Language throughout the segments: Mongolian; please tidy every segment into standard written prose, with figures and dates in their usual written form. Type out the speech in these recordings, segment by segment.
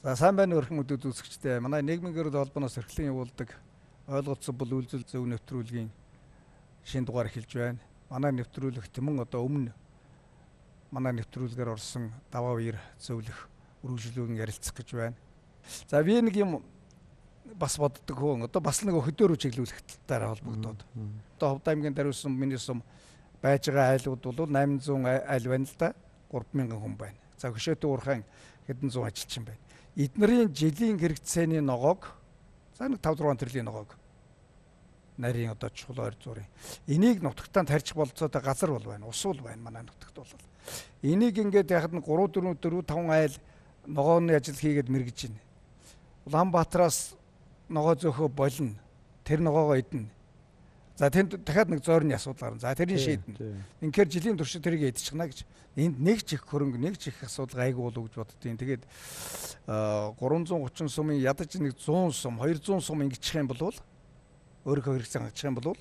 За сайн байна уу өрхөн өдөр үзэгчдээ. Манай нийгмийн гэрэл холбооноос эрхлэн явуулдаг ойлголцсон бол үйлдэл зөв нэвтрүүлгийн шинэ дугаар эхэлж байна. Манай нэвтрүүлэгт мөн одоо өмнө манай нэвтрүүлгээр орсон даваа үер зөвлөх үргэлжлүүлэн ярилцах гэж байна. За би нэг юм бас боддог хүн. Одоо бас нэг хөдөө рүү чиглүүлэх талаар холбогдоод. Одоо Ховд аймгийн даруйсан миний сум байж байгаа айлууд бол 800 айл байна л да. 3000 хүн байна. За хөшөөтэй уурхайн хэдэн зуун ажилчин байна. Эднэрийн жилийн хэрэгцээний ногоог за нэг 5 6 төрлийн ногоог нарийн одоо чухал ойр зуурын энийг нутагтаа тарьчих болцоотой газар бол байна. Ус бол байна манай нутагт бол. Энийг ингээд яхад нь 3 4 4 5 айл ногооны ажил хийгээд мэрэгж байна. Улаанбаатараас ногоо зөөхөө болно. Тэр ногоогоо идэнэ. За тэнд дахиад нэг зойрны асуудал гарна. За тэрийг шийднэ. Инхээр жилийн туршид тэрийг идчихнэ гэж. Энд нэг ч их хөрөнгө, нэг ч их асуудал гайгүй болов гэж боддیں۔ Тэгээд 330 сумын ядаж нэг 100 сум, 200 сум ингэчих юм бол өөрийнхөө хэрэгцээ хангах юм бол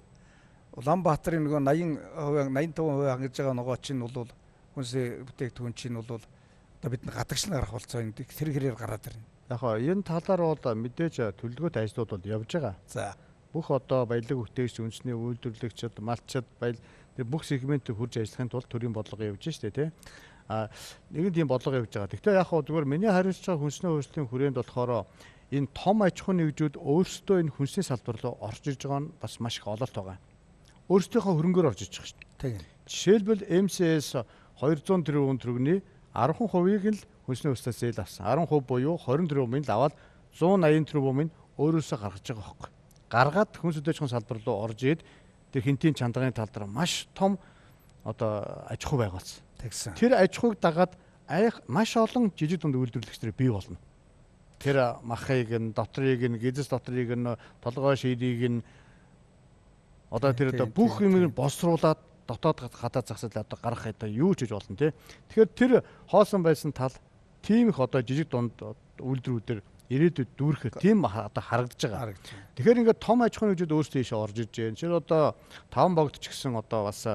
Улаанбаатарын нөгөө 80%, 85% хангаж байгаа ногоо чинь бол хүнсээ бүтээгдэхүүн чинь бол одоо бид гадагшлан гарах болцоо энэ тэр хэрээр гараад ирнэ. Яг хоо энэ талаар бол мэдээж төлөвлөгөөт ажлууд бол явж байгаа. За бүх одоо баялаг бүтээгч, үндэсний үйлдвэрлэгчид, малчид, баял бүх сегментийг хурж ажиллахын тулд төрийн бодлого явж штэ тий. А нэгэн тийм бодлого явж байгаа. Гэхдээ яг хоо зүгээр миний хариуцж байгаа хүнсний хөгжлийн хүрээнд болохоор энэ том аж ахуйн нэгжүүд өөрсдөө энэ хүнсний салбар руу орж иж байгаа нь бас маш их ололт байгаа. Өөрсдийнхөө хөрөнгөөр орж иж байгаа шүү дээ. Жишээлбэл MCS 200 тэрбум төгрөгийн 10%-ийг нь л хүнсний хөгжлөөс зээл авсан. 10% буюу 20 тэрбумын л аваад 180 тэрбумын өөрөөсөө гаргаж байгаа байхгүй. Гаргаад хүнс өдөөж ахуйн салбар руу орж ирээд тэр хинтийн чандгын тал дээр маш том одоо аж ахуй байгуулсан. Тэгсэн. Тэр аж ахуйг дагаад маш олон жижиг дунд үйлдвэрлэгч нар бий болно. Тэр махыг нь, дотрыг нь, гизэс дотрыг нь, толгой шийдийг нь одоо тэр одоо бүх юмыг босруулад дотоод гадаад зах зээл одоо гаргах одоо юу ч хийж болно тий. Тэгэхээр тэр хоосон байсан тал тийм их одоо жижиг дунд үйлдвэрүүдээр ирээдүйд дүүрэхэд тийм одоо харагдаж байгаа. Тэгэхээр ингээд том аж ахуйн нэгжүүд өөрсдөө ийшээ орж иж байна. Жишээ нь одоо таван богд ч гэсэн одоо бас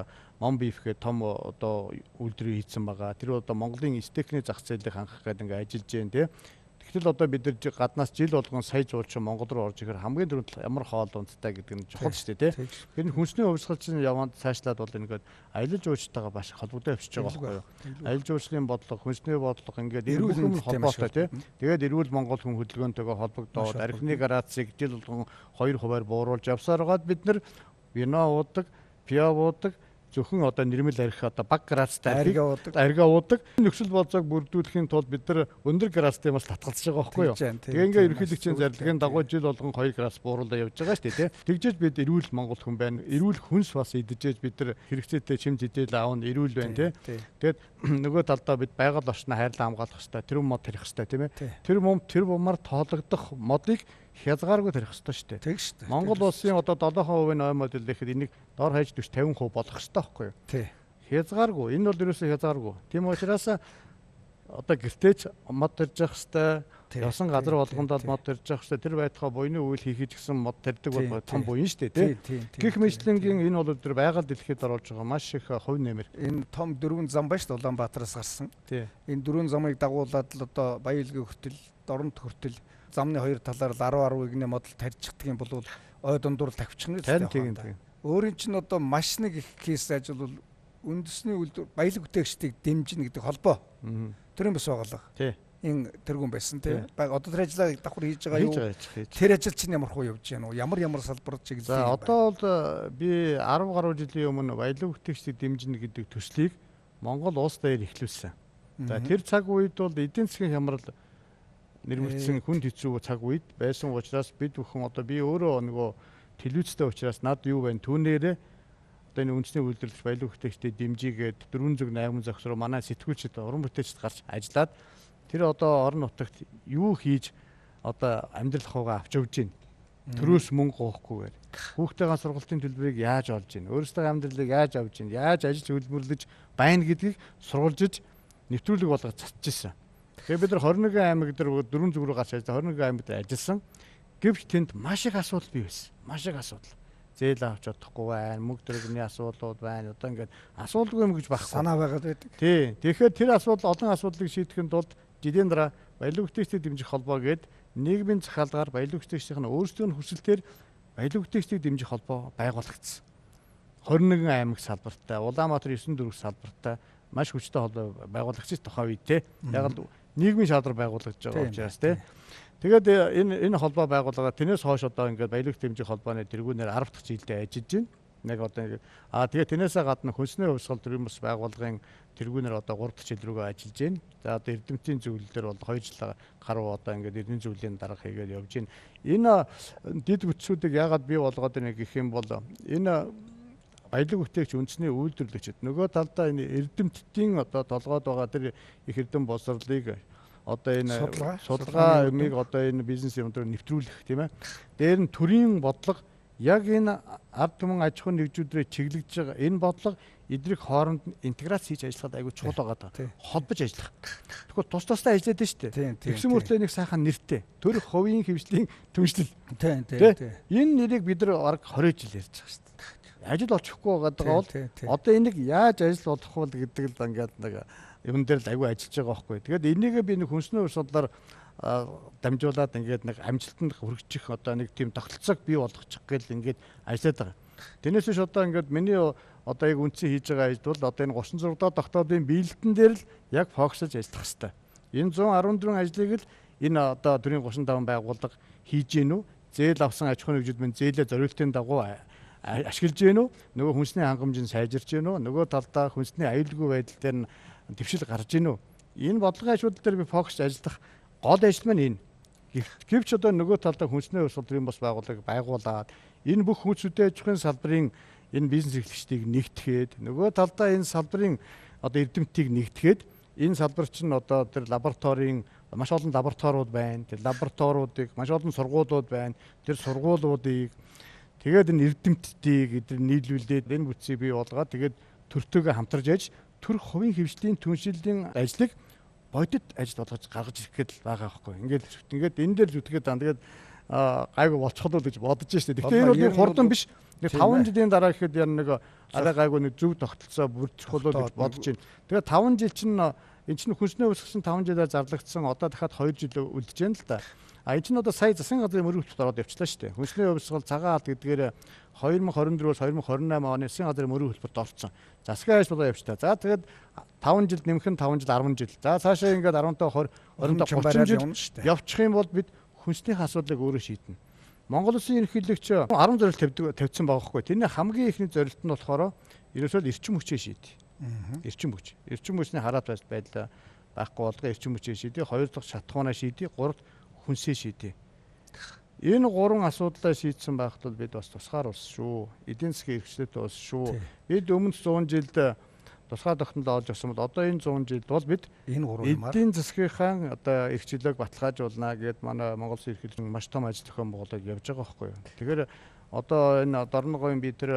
Мон биф гэх том одоо үйлдвэрийг хийцэн байгаа. Тэр одоо Монголын стейкний зах зээлийг хангах гэдэг ингээд ажиллаж байна тий. Тэгтэл одоо бид нар гаднаас жил болгон сая жуулчин Монгол руу орж ирэхээр хамгийн түрүүнд ямар хоол ундтай гэдэг нь чухал шүү дээ тий. Тэр нь хүнсний хувьсгалчин яванд цаашлаад бол ингээд аялал жуулчтайгаа бас холбогдоо явчихж байгаа байхгүй юу. Аялал жуулчлалын бодлого, хүнсний бодлого ингээд эрүүл мэнд холбоотой тий. Тэгээд эрүүл Монгол хүн хөдөлгөөнтэйгээ холбогдоод архины градусыг жил болгон 2% бууруулж явсаар байгаад бид нар вино уудаг, пиво уудаг, зөвхөн одоо нэрмэл арх одоо баг градустай архи уудаг. Нөхцөл болцоог бүрдүүлэхийн тулд бид нар өндөр градустай юмас татгалзаж байгаа байхгүй юу? Тэгээ ингээ ерөнхийлөгчийн зарлагын дагуу жил болгон 2 градус бууруулаад явж байгаа шүү дээ, тий. Тэгжээж бид эрүүл Монгол хүн байна. Эрүүл хүнс бас идчихээж бид нар хэрэгцээтэй чим зэжээл аавна, эрүүл байна, тий. Тэгээд нөгөө талдаа бид байгаль орчноо хайрлан хамгаалах хэрэгтэй, тэр мод тарих хэрэгтэй, тийм ээ. Тэр мом тэр бумаар тоологдох модыг хязгааргүй тарих хэрэгтэй шүү дээ. Тэг шүү дээ. Монгол улсын одоо 7% ой модел гэхэд энийг дор хаяж 40 50% болох хэрэгтэй байхгүй юу? Тий. Хязгааргүй. Энэ бол ерөөсөө хязгааргүй. Тийм учраас одоо гэртээч мод тарж явах хэрэгтэй. Явсан газар болгондоо мод тарж явах хэрэгтэй. Тэр байтугай буйны үйл хийхий ч гэсэн мод тарьдаг бол том буян шүү дээ, тий. Гэх мэтлэнгийн энэ бол өдөр байгаль дэлхийд оруулж байгаа маш их хувь нэмэр. Энэ том дөрвөн зам байна шүү дээ, Улаанбаатараас гарсан. Тий. Энэ дөрвөн замыг дагуулад л одоо Баян-Илгээ хүртэл, Доронт хүртэл замны хоёр талаар л 10 10 игнэ модал тарьчихдаг юм бол ой дундуур тавьчихна л дээ. Өөрийн чинь одоо маш нэг их кейс ажил бол үндэсний үйлдвэр баялаг бүтээгчдийг дэмжинэ гэдэг холбоо. Тэр юм бас байгалаа. Тий. Энэ тэргүүн байсан тий. Одоо тэр ажлаа давхар хийж байгаа юу? Тэр ажил чинь ямар хуу явж байна уу? Ямар ямар салбар чиглэл? За одоо бол би 10 гаруй жилийн өмнө баялаг бүтээгчдийг дэмжинэ гэдэг төслийг Монгол улс даяар эхлүүлсэн. За тэр цаг үед бол эдийн засгийн хямрал нэрмэгдсэн хүнд хэцүү цаг үед байсан учраас бид бүхэн одоо би өөрөө нөгөө телевизтэй учраас над юу байна түүнээрээ одоо энэ үндэсний үйлдвэрлэгч баялаг бүтээгчдийг дэмжигээд 408 зохис руу манай сэтгүүлчид уран бүтээлчд гарч ажиллаад тэр одоо орон нутагт юу хийж одоо амьдрал хуугаа авч явж байна. Төрөөс мөнгө гоохгүйгээр хүүхдтэйгээ сургалтын төлбөрийг яаж олж байна, өөрсдөө амьдралыг яаж авч байна, яаж ажил хөдөлмөрлөж байна гэдгийг сургуулжиж нэвтрүүлэг болгож цацчихсан. Тэгэхээр бид нар 21 аймаг дээр дөрвөн зүг рүү гарч ажиллаа, 21 аймаг дээр ажилласан. Гэвч тэнд маш их асуудал бий байсан. Маш их асуудал. Зээл авч чадахгүй байна, мөнгө төгрөгийн асуудлууд байна. Одоо ингээд асуудалгүй юм гэж байхгүй. Санаа байгаад байдаг. Тий. Тэгэхээр тэр асуудал олон асуудлыг шийдэхин тулд жилийн дараа баялаг бүтээгчдийг дэмжих холбоо гээд нийгмийн захиалгаар баялаг бүтээгчдийн өөрсдийн хүсэлтээр баялаг бүтээгчдийг дэмжих холбоо байгуулагдсан. 21 аймаг салбартай, Улаанбаатар 9 дөрөв салбартай маш хүчтэй холбоо байгуулагдсан тухайн үед те. Яг л нийгмийн шаардлага байгуулагдж байгаа учраас те. Тэгээд энэ холбоо байгуулгаад тэрнээс хойш одоо ингээд баялаг дэмжих холбооны тэргүүнээр 10 дахь жилдээ ажиллаж байна. Нэг одоо ингээд тэгээ тэрнээсээ гадна хөнсний хувьсгал төрийн бас байгууллагын тэргүүнээр одоо 3 дахь жил рүүгээ ажиллаж байна. За одоо эрдэмтдийн зөвлөлөөр бол 2 жил гаруй одоо ингээд эрдэмтдийн зөвлөлийн дарга хийгээд явж байна. Энэ дэд бүтцүүдийг яагаад бий болгоод байна гэх юм бол энэ баялаг бүтээгч үндэсний үйлдвэрлэгчид нөгөө талдаа энэ эрдэмтдийн одоо толгойд байгаа тэр их эрдэм боловсролыг одоо энэ судалгаа юмыг одоо энэ бизнес юм дээр нэвтрүүлэх тийм ээ. Дээр нь төрийн бодлого яг энэ ард түмэн аж ахуйн нэгжүүдрээ чиглэж байгаа энэ бодлого эдрийг хооронд нь интеграц хийж ажиллахад айгүй чухал байгаа даа. Холбож ажиллах. Тэгэхгүй тус тусдаа ажиллаад байна шүү дээ. Тэгсэн мөртлөө нэг сайхан нэртэй. Төр хувийн хөвшлийн түншлэл. Тийм. Энэ нэрийг бид нар бараг 20 жил ярьж байгаа шүү дээ. Ажил олчихгүй байгаа бол одоо энийг яаж ажил болох вэ гэдэг л ингээд нэг юм дээр л айгүй ажиллаж байгаа байхгүй. Тэгээд энийгээ би нэг хүнсний урсгалаар дамжуулаад ингээд нэг амжилтанд хүрчих одоо нэг тийм тогтолцоог бий болгочих гээл ингээд ажиллаад байгаа. Тэрнээс биш одоо ингээд миний одоо яг үндсэн хийж байгаа ажил бол одоо энэ 36 дахь тогтоолын биелэлтэн дээр л яг фокусж ажиллах хэвээр. Энэ 114 ажлыг л энэ одоо төрийн 35 байгууллага хийж гин үү? Зээл авсан аж ахуйн нэгжүүд минь зээлээ зориултын дагуу ашиглаж гин үү? Нөгөө хүнсний хангамж нь сайжирч гин үү? Нөгөө талдаа хүнсний аюулгүй байдал дээр нь дэвшил гарч гин үү? Энэ бодлогын ажлууд дээр би фокус ажиллах гол ажил маань энэ. Гэвч одоо нөгөө талдаа хүнсний хувьсгал төрийн бус байгууллага байгуулад энэ бүх хүнсүүдээ аж ахуйн салбарын энэ бизнес эрхлэгчдийг нэгтгэхэд нөгөө талдаа энэ салбарын одоо эрдэмтдийг нэгтгэхэд энэ салбар чинь одоо тэр лабораторийн маш олон лабораториуд байна. Тэр лабораториудыг маш олон сургуулиуд байна. Тэр сургуулиудыг тэгээд энэ эрдэмтдийг эдгээр нийлүүлээд энэ бүтцийг бий болгоод тэгээд төртөөгөө хамтарч аж төр хувийн хөвшлийн түншлэлийн ажлыг бодит ажил болгож гаргаж ирэх гээд байгаа байхгүй. Ингээд ингээд энэ дээр зүтгээд аа тэгээд гайгүй болчихлоо гэж бодож штэ. Гэхдээ энэ бол нэг хурдан биш. Нэг 5 жилийн дараа гэхэд яг нэг арай гайгүй нэг зөв тогтолцоо бүрдчихлөө гэж бодож байна. Тэгээд 5 жил чинь энэ чинь хүнсний хувьсгал 5 жилээр зарлагдсан. Одоо дахиад 2 жил үлдэж байна л да. А энэ чинь одоо сая засгийн газрын мөрийн хөтөлбөрт ороод явчлаа шүү дээ. Хүнсний хувьсгал цагаан алт гэдгээр 2024-өөс 2028 оны засгийн газрын мөрийн хөтөлбөрт орсон. Засгийн ажил болоо явчихлаа. За тэгээд 5 жил нэмэх нь 5 жил 10 жил. За цаашаа ингээд 15 20 25 30 жил явчих юм бол бид хүнснийх асуудлыг өөрөө шийднэ. Монгол Улсын ерөнхийлөгч 10 зорилт тавьсан байгаа хгүй. Тэрний хамгийн эхний зорилт нь болохоор ерөөсөө эрчим хүчээ шийдээ. Эрчим хүч. Эрчим хүчний хараат байдал байхгүй болгоо эрчим хүчээ шийдээ. Хоёр дахь шатхуунаа шийдээ. Гурав хүнсээ шийдээ. Энэ гурван асуудлаа шийдсэн байхад бол бид бас тусгаар улс шүү. Эдийн засгийн эрхчлөлтэй улс шүү. Бид өмнө 100 жилд тусгай тогтнол олж авсан бол одоо энэ 100 жилд бол бид энэ гурван юмар эдийн засгийнхаа одоо эрхчлөлөөг баталгаажуулна гэд манай Монгол Улсын ерөнхийлөгч маш том ажил зохион байгуулалт явж байгаа байхгүй юу. Тэгэхээр одоо энэ Дорноговын би тэр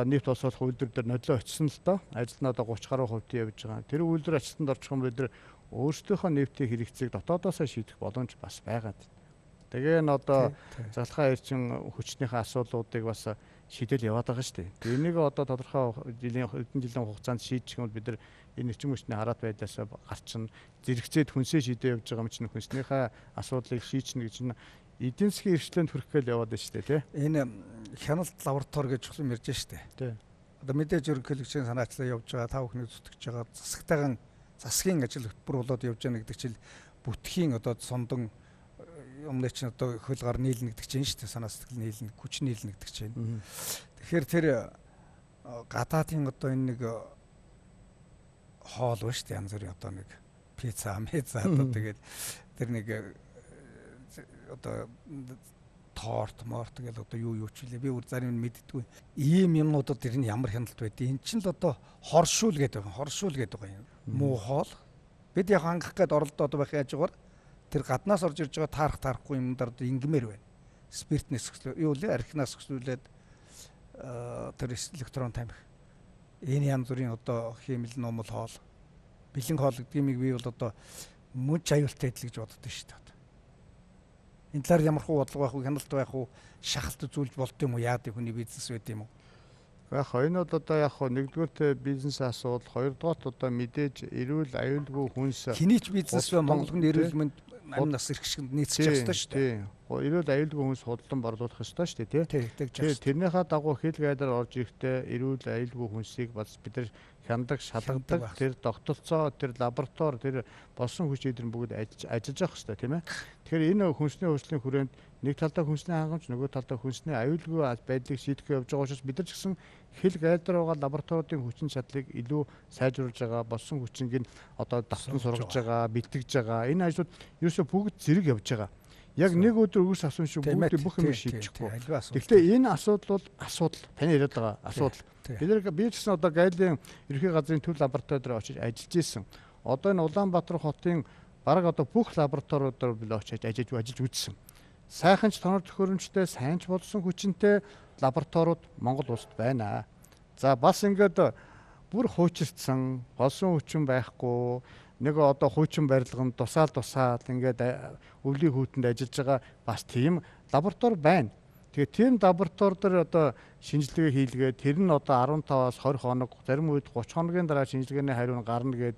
нефть боловсруулах үйлдвэр дээр нодлоо очсон л доо. Ажил нь одоо 30 гаруй хувьд явж байгаа. Тэр үйлдвэр ажилтнанд орчих юм бид нар өөрсдийнхөө нефтийн хэрэгцээг дотоодоосоо шийдэх боломж бас байгаад. Тэгээ энэ одоо залхаа эрчим хүчнийхээ асуудлуудыг бас шийдэл яваад байгаа шүү дээ. Энийг одоо тодорхой жилийн хэдэн жилийн хугацаанд шийдчих юм бол бид нар энэ эрчим хүчний хараат байдлаас гарчин зэрэгцээд хүнсээ шийдээ явж байгаа юм чинь хүнснийхээ асуудлыг шийднэ гэж нь эдийн засгийн эрхчлөөнд хүрэх гээл яваад байна шүү дээ, тий. Энэ хяналт лаборатори гэж чухал юм ярьж шүү дээ. Тий. Одоо мэдээж ерөнхийлөгчийн санаачлал явж байгаа, та бүхнийг зүтгэж байгаа засагтайгаан засгийн ажил хөтөлбөр болоод явж байгаа гэдэг чинь бүтхийн одоо сундан юмны чинь одоо хөл гар нийлнэ гэдэг чинь шүү дээ. Санаа сэтгэл нийлнэ, хүч нийлнэ гэдэг чинь. Тэгэхээр тэр гадаадын одоо энэ нэг хоол ба шүү дээ. Янз бүрийн одоо нэг пицца, меза одоо тэгээд тэр нэг одоо торт, морт гэл одоо юу ч үлээ. Би бүр зарим нь мэддэггүй. Ийм юмнуудад тэр нь ямар хяналт байдیں۔ Эн чинь л одоо хоршуул гэдэг байгаа. Хоршуул гэдэг байгаа юм. Муу хоол. Бид яг хангах гээд оролдоод байх яжгаар тэр гаднаас орж ирж байгаа таарах таарахгүй юмдаар одоо ингэмээр байна. Спиртнээс өкслөө юу лээ архинаас өкслүүлээд тэр электрон тамхи. Энэ янз бүрийн одоо хиймэл нумал хоол, бэлэн хоол гэдгийг би бол одоо мөн ч аюултай адил гэж боддог шүү дээ. Энэ талаар ямар хуу бодлого байх уу, хяналт байх уу, шахалт үзүүлж болд юм уу, яад хүний бизнес байд юм уу? Яг энэ бол одоо яг нэгдүгээрт бизнес асуудал, хоёрдугаарт одоо мэдээж эрүүл аюулгүй хүнс хэний ч бизнес бай Монгол хүн эрүүл мэнд амь нас эрх шиг нийцчих ёстой шүү дээ. Эрүүл аюулгүй хүнс худалдан борлуулах ёстой шүү дээ, тий. Тэрнийхээ дагуу хил гайлаар орж ирэхдээ эрүүл аюулгүй хүнсийг бас бид нар хяндаг, шалгадаг, тэр тогтолцоо, тэр лаборатори, тэр болсон хүч эдгээр бүгд ажиллаж явах ёстой, тийм ээ. Тэгэхээр энэ хүнсний хөгжлийн хүрээнд нэг талдаа хүнсний хангамж, нөгөө талдаа хүнсний аюулгүй байдлыг шийдэхээ явж байгаа учраас бид нар ч гэсэн хил гайлаар байгаа лабораториудын хүчин чадлыг илүү сайжруулж байгаа, болсон хүчинг нь одоо давтан сургаж байгаа, бэлтгэж байгаа. Энэ ажлууд ерөөсөө бүгд зэрэг явж байгаа. Яг нэг өдөр өгс авсан шиг бүгд бүх юм шийдчихгүй. Гэхдээ энэ асуудал бол асуудал. Таны яриад байгаа асуудал. Бид нар би ч гэсэн одоо гайлын ерөнхий газрын төв лаборатори дээр очиж ажиллаж исэн. Одоо энэ Улаанбаатар хотын бараг одоо бүх лабораториудаар би очиж ажиллаж үзсэн. Сайхан ч тонор төхөөрөмжтэй, сайн ч болсон хүчинтэй лабораториуд Монгол улсад байна. За бас ингээд бүр хуучирдсан, болсон хүчин байхгүй, нэг одоо хуучин барилга нь тусаал ингээд өвлийн хүүтэнд ажиллаж байгаа бас тийм лаборатори байна. Тэгээ тийм лаборатори дээр одоо шинжилгээ хийлгээд тэр нь одоо 15-аас 20 хоног, зарим үед 30 хоногийн дараа шинжилгээний хариу нь гарна гээд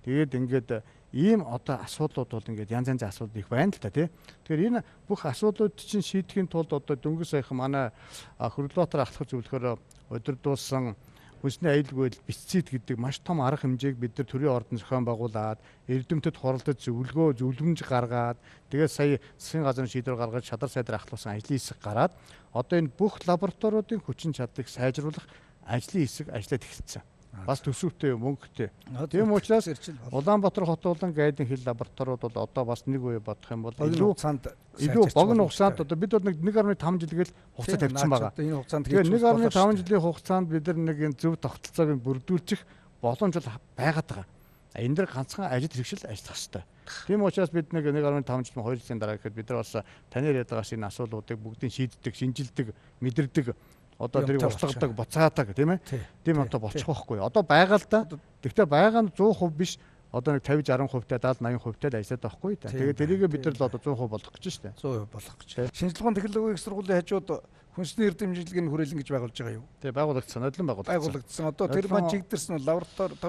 тэгээд ингээд ийм одоо асуудлууд бол ингээд янз янзын асуудал их байна л та тий. Тэгэхээр энэ бүх асуудлууд чинь шийдэхин тулд одоо дөнгөж саяхан манай Хөрөлбаатар ахлах зөвлөхөөр удирдуулсан хүнсний аюулгүй байдал биццид гэдэг маш том арга хэмжээг бид нар төрийн ордон зохион байгуулад эрдэмтэд хуралдаж зөвлөгөө зөвлөмж гаргаад тэгээд сая засгийн газрын шийдвэр гаргаж шадар сайдар ахлуулсан ажлын хэсэг гараад одоо энэ бүх лабораториудын хүчин чадлыг сайжруулах ажлын хэсэг ажиллаад эхэлсэн. Бас төсөвтэй, мөнгөтэй. Тийм учраас Улаанбаатар хот болон гайдын хил лабораториуд бол одоо бас нэг үе бодох юм бол илүү богино хугацаанд одоо бид бол 1.5 жилгээл хугацаа тавьсан байгаа. Энэ хугацаанд хийж 1.5 жилийн хугацаанд бид нар нэг энэ зөв тогтолцоог нь бүрдүүлчих боломж бол байгаад байгаа. Энэ дэр ганцхан ажил хэрэгшил ажиллах хэрэгтэй. Тийм учраас бид нэг 1.5 жил 2 жилийн дараа гэхэд бид нар бас таны яриад байгаа шиг энэ асуудлуудыг бүгдийг шийддэг, шинжилдэг, мэдэрдэг, одоо тэрийг устгадаг, буцаадаг, тийм ээ. Тийм одоо болчих واخгүй. Одоо байгаа л да. Гэхдээ байгаа нь 100% биш. Одоо нэг 50 60% та 70 80% та л ажиллаад байхгүй та. Тэгээд тэрийг бид нар л одоо 100% болгох гэж шүү дээ. 100% болгох гэж. Шинжилгээний технологийн их сургуулийн хажууд хүнсний эрдэм шинжилгээний хүрээлэн гэж байгуулж байгаа юу? Тий, байгуулагдсан, нодлон байгуулагдсан. Байгуулагдсан. Одоо тэр маань чигдэрсэн лаборатори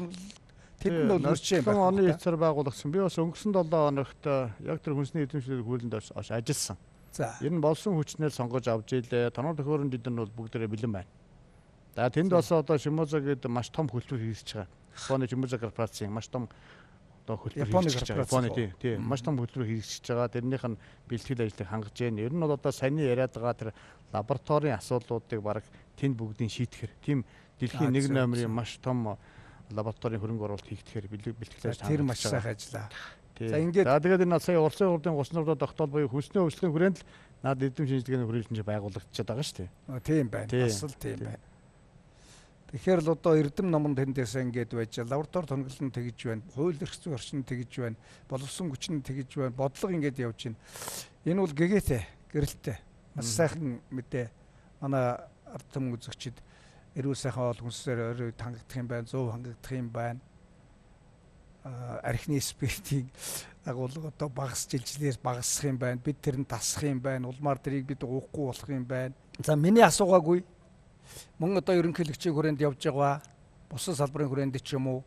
тэд нь бол мөрч юм байна. Оны эцсээр байгуулагдсан. Би бас өнгөрсөн 7 хоногт яг тэр хүнсний эрдэм шинжилгээний хүрээлэнд ажилласан. За. Энэ болсон хүчнээр сонгож авч ийлээ. Тонор төхөөрөмж эдгээр нь бол бүгдээрээ бэлэн байна. За тэнд бас одоо Шимоза гэдэг маш том хөтөлбөр хийгдэж байгаа. Японы Шимоза корпорацийн маш том одоо хөтөлбөр хийгдэж байгаа. Японы тий маш том хөтөлбөр хийгдэж байгаа. Тэрнийх нь бэлтгэл ажлыг хангаж байна. Ер нь бол одоо саяны яриад байгаа тэр лабораторийн асуудлуудыг бараг тэнд бүгдийг шийдэхэр тийм дэлхийн нэг номерын маш том лабораторийн хөрөнгө оруулалт хийгдэхээр бэлтгэл ажил тэр маш сайхан ажиллаа. За ингээд за тэгээд энэ сая Улсын хурлын 36 дахь тогтоол буюу хүнсний хөгжлийн хүрээнд л наад эрдэм шинжилгээний хүрээлэн байгуулагдчихад байгаа шүү дээ. Тийм байна. Бас л тийм байна. Тэгэхээр л одоо эрдэм номон тэндээс ингээд байж, лаборатори тонголон тэгж байна, хууль эрх зүйн орчин тэгж байна, боловсон хүчин тэгж байна, бодлого ингээд явж байна. Энэ бол гэгээтэй, гэрэлтэй. Маш сайхан мэдээ. Манай ард түмэн үзэгчид эрүүл сайхан хоол хүнсээр орой хангагдах юм байна, 100 хангагдах юм байна. Архины спиртийн агуулга одоо багас жилжлээр багасах юм байна. Бид тэр нь тасах юм байна. Улмаар тэрийг бид уухгүй болох юм байна. За миний асуугаагүй мөн одоо ерөнхийлөгчийн хүрээнд явж байгаа бусад салбарын хүрээнд ч юм уу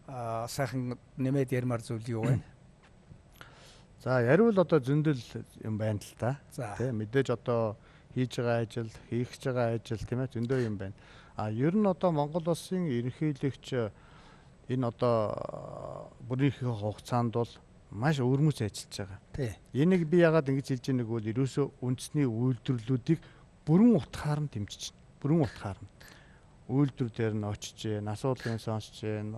сайхан нэмээд ярмаар зүйл юу вэ? За яриул одоо зөндөл юм байна л та. Тэ мэдээж одоо хийж байгаа ажил, хийх гэж байгаа ажил тийм ээ зөндөө юм байна. А ер нь одоо Монгол улсын ерөнхийлөгч энэ одоо бүрийнхээ хугацаанд бол маш өвөрмөц ажиллаж байгаа. Энийг би яагаад ингэж хэлж байгааг бол ерөөсөө үндэсний үйлдвэрлэлүүдийг бүрэн утгаар нь дэмжиж байна. Бүрэн утгаар нь. Үйлдвэр дээр нь очиж гэн, асуудлыг сонсож гэн,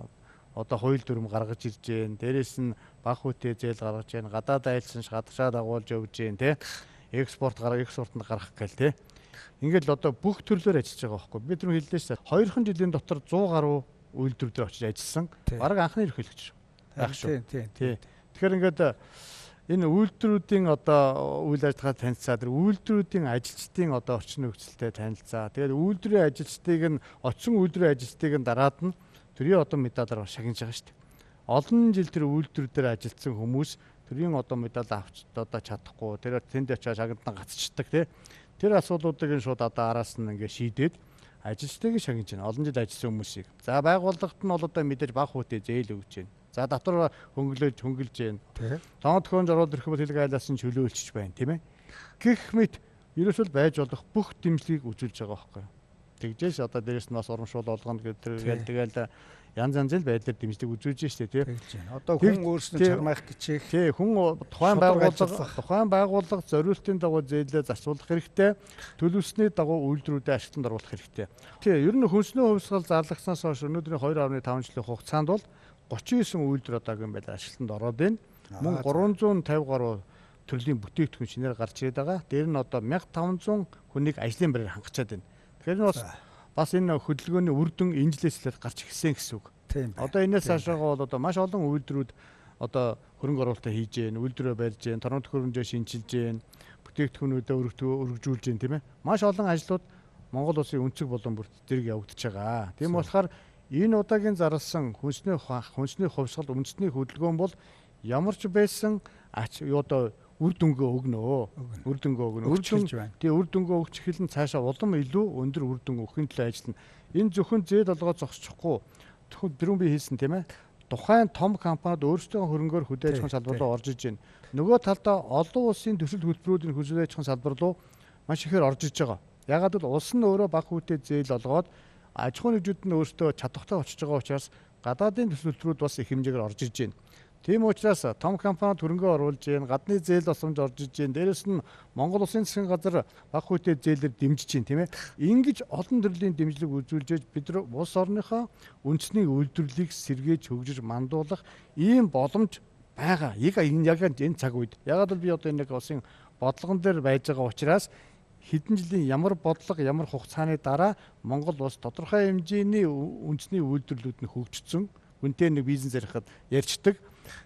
одоо хууль дүрм гаргаж ирж гэн, дээрэс нь баг хүүтэй зээл гаргаж гэн, гадаад айлсан ш гадагшаа дагуулж явж гэн, тэ. Экспорт гарах, экспортод гаргах гээл тэ. Ингээд л одоо бүх төрлөөр ажиллаж байгаа байхгүй. Би тэр хэллээ шүү дээ. 2 жилийн дотор 100 гаруй үйлдвэр дээр очиж ажилласан. Бараг анхны ерөнхийлөгч байх шүү. Тий. Тэгэхээр ингээд энэ үйлдвэрүүдийн одоо үйл ажиллагаа танилцаа, тэр үйлдвэрүүдийн ажилчдын одоо орчин нөхцөлтэй танилцаа. Тэгээд үйлдвэрийн ажилчдыг нь очсон үйлдвэрийн ажилчдыг нь дараад нь төрийн одоо медалаар шагнаж байгаа шүү дээ. Олон жил тэр үйлдвэр дээр ажилласан хүмүүс төрийн одоо медаль авч одоо чадахгүй. Тэр тэнд очиж шагналтан гацчдаг тий. Тэр асуудлуудыг нь шууд одоо араас нь ингээд шийдээд Ажилчдыг шагнаж байна. Олон жил ажилласан хүмүүсийг. За байгууллагт нь бол одоо мэдээж бага хүүтэй зээл өгч байна. За татвар хөнгөлж байна. Тоон төхөөрөмж оруулаад ирэх бол хэлэг айлаас нь чөлөөлчих байна, тийм ээ. Гэх мэт ерөөсөл байж болох бүх дэмжлэгийг үзүүлж байгаа байхгүй юу. Тэгжээс одоо дээрэс нь бас урамшуул олгоно гэдэг тэгэл янз янзын байдлаар дэмжлэг үзүүлж штэ тий. Одоо хүн өөрснөө чармаах гिचээх. Тий, хүн тухайн байгууллага зориултын дагуу зээлээ зарцуулах хэрэгтэй. Төлөвлөсний дагуу үйлдвэрүүдэд ашиглалтанд оруулах хэрэгтэй. Тий, ер нь хөнсний хувьсгал зарлагснаас хойш өнөөдрийн 2.5 жилийн хугацаанд бол 39 үйлдвэр одоогийн байдлаар ашиглалтанд ороод байна. Мөн 350 гаруй төрлийн бүтээгдэхүүн шинээр гарч ирээд байгаа. Дээр нь одоо 1500 хүнийг ажлын байраар хангачаад байна. Тэгэхээр энэ бас энэ хөдөлгөөний үр дүн энэ жилээс эхлээд гарч ирсэн гэсэн үг. Одоо энэс цаашаагаа бол одоо маш олон үйлдвэрүүд одоо хөрөнгө оруулалтаа хийж гэн, үйлдвэрээ барьж гэн, торон төхөөрөмжөө шинчилж гэн, бүтээгдэхүүнүүдээ өргөжүүлж гэн, тийм ээ. Маш олон ажлууд Монгол улсын өнцөг болон бүрт зэрэг явагдаж байгаа. Тийм болохоор энэ удаагийн зарласан хүнсний хувьсгал үндэсний хөдөлгөөн бол ямар ч байсан одоо үр дүнгээ өгнө. Үр дүнгээ өгнө. Тий, үр дүнгээ өгч эхэлэн цаашаа улам илүү өндөр үр дүн өгөхийн төлөө ажиллана. Энэ зөвхөн зээл олгоо зогсчихгүй. Түрүүн би хэлсэн, тийм ээ. Тухайн том компаниуд өөрсдөө хөрөнгөөр хөдөө аж ахуйн салбар руу орж иж байна. Нөгөө талдаа олон улсын төсөл хөтөлбөрүүдийн хөдөө аж ахуйн салбар руу маш ихээр орж иж байгаа. Ягаад гэвэл улс нь өөрөө бага хүүтэй зээл олгоод аж ахуйн нэгжүүд нь өөрсдөө чадвартай болчихж байгаа учраас гадаадын төсөл хөтөлбөрүүд бас их хэмжээгээр орж иж байна. Тийм учраас том компаниуд хөрөнгө оруулж байна, гадны зээл боломж орж иж байна. Дээрэс нь Монгол улсын засгийн газар бага хүүтэй зээлээр дэмжиж байна, тийм ээ. Ингэж олон төрлийн дэмжлэг үзүүлж бид нар улс орныхоо үндэсний үйлдвэрлэлийг сэргээж хөгжиж мандуулах ийм боломж байгаа. Яг энэ цаг үед. Ягаад гэвэл би одоо энэ нэг улсын бодлогон дээр байж байгаа учраас хэдэн жилийн ямар бодлого, ямар хугацааны дараа Монгол улс тодорхой хэмжээний үндэсний үйлдвэрлэлүүд нь хөгжсөн. Хүнтэй нэг бизнес ярихад ярьцдаг.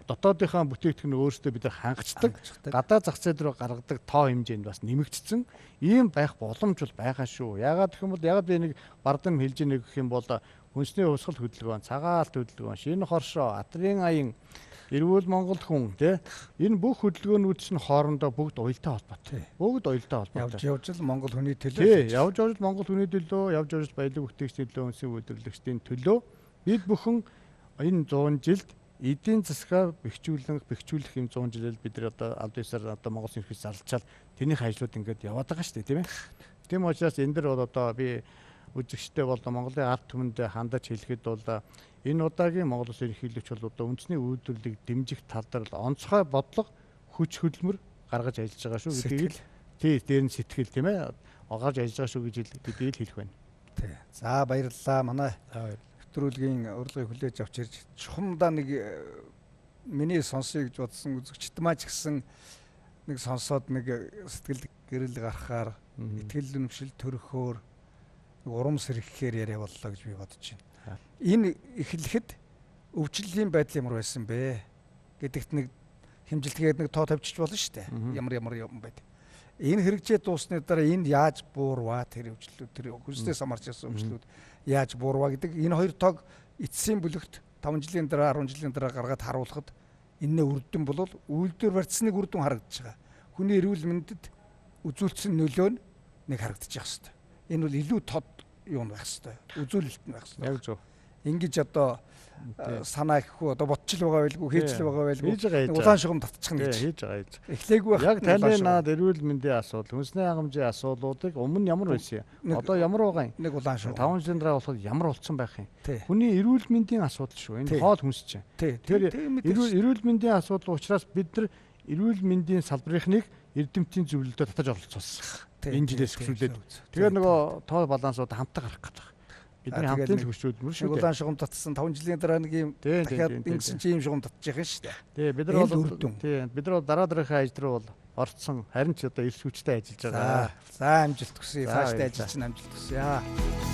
Дотоодынхаа бүтээгдэхүүн өөрсдөө бид нар хангацдаг. Гадаа зах зээл рүү гаргадаг тоо хэмжээнд бас нэмэгдсэн. Ийм байх боломж бол байгаа шүү. Яагаад гэх юм бол яагаад би нэг бардам хэлж ийнэ гэх юм бол хүнсний хувьсгал хөдөлгөөн, цагаан алт хөдөлгөөн, шинэ хоршоо, атрын аян, эрүүл Монгол хүн тий. Энэ бүх хөдөлгөөнүүд чинь хоорондоо бүгд уялдаа холбоотой. Бүгд уялдаа холбоотой. Явж л Монгол хүний төлөө. Тий, явж явж Монгол хүний төлөө, явж явж баялаг бүтээгчдийн төлөө, үндэсний үйлдвэрлэгчдийн төлөө бид бүхэн энэ 100 жилд эдийн засгаа бэхжүүлэх юм 100 жилээр бид нар одоо аль биесээр одоо Монгол улсын ерөнхийлөгч зарлчаал тэрнийх ажлууд ингээд яваад байгаа шүү дээ, тийм ээ. Тийм учраас энэ дэр бол одоо би үзэгчтэй бол Монголын ард түмэнд хандаж хэлэхэд бол энэ удаагийн Монгол улсын ерөнхийлөгч бол одоо үндэсний үйлдвэрлэлийг дэмжих тал дээр онцгой бодлого, хүч хөдөлмөр гаргаж ажиллаж байгаа шүү гэдгийг л тий, дээр нь сэтгэл, тийм ээ, гаргаж ажиллаж байгаа шүү гэж гэдгийг л хэлэх байна. Тий. За баярлалаа. Манай нэвтрүүлгийн урилгыг хүлээж авч ирж чухамдаа нэг миний сонсъё гэж бодсон үзэгчд маа ч гэсэн нэг сонсоод нэг сэтгэл гэрэл гаргахаар, итгэл үнэмшил төрөхөөр, нэг урам сэргэхээр яриа боллоо гэж би бодож байна. Энэ эхлэхэд өвчлөлийн байдал ямар байсан бэ гэдэгт нэг хэмжилтгээд нэг тоо тавьчих болно шүү дээ. Ямар ямар юм байд. Энэ хэрэгжээ дуусны дараа энэ яаж буурваа, тэр өвчлөлүүд, тэр хүнснээс хамаарч явсан өвчлөлүүд яаж буурваа гэдэг энэ хоёр тоог эцсийн бүлэгт 5 жилийн дараа, 10 жилийн дараа гаргаад харуулхад энэний үр дүн бол үйлдвэр барьцсаныг үр дүн харагдаж байгаа. Хүний эрүүл мэндэд үзүүлсэн нөлөө нь нэг харагдаж явах хэвээр. Энэ бол илүү тод юм байх хэвээр. Үзүүлэлт нь байх хэвээр. Яг зөв. Ингэж одоо санаа ихгүй одоо ботчл байгаа байлгүй, хийжл байгаа байлгүй. Улаан шугам татчихна гэж. Хийж байгаа хийж. Эхлээгүй байх. Яг таны наад эрүүл мэндийн асуудал, хүнсний хангамжийн асуудлуудыг өмнө ямар байсан юм? Одоо ямар байгаа юм? Нэг улаан шугам. 5 жилийн дараа болоход ямар болцсон байх юм? Хүний эрүүл мэндийн асуудал шүү. Энэ хоол хүнс чинь. Тэгэхээр эрүүл мэндийн асуудал учраас бид нар эрүүл мэндийн салбарынхныг эрдэмтдийн зөвлөлдөө татаж оролцуулсан. Энэ жилээс эхлүүлээд. Тэгэхээр нөгөө тоо балансууд хамтаа гарах гэж байгаа. Бидний хамтын л хүчрүүд шүү дээ. Улаан шугам татсан 5 жилийн дараа нэг юм дахиад ингэсэн чи ийм шугам татчих юм шүү дээ. Тий, бид нар бол тий, бид нар бол дараа дараагийн ажил руу бол орцсон. Харин ч одоо эрс хүчтэй ажиллаж байгаа. За амжилт хүсье. Цаашдаа ажиллаж чинь амжилт хүсье.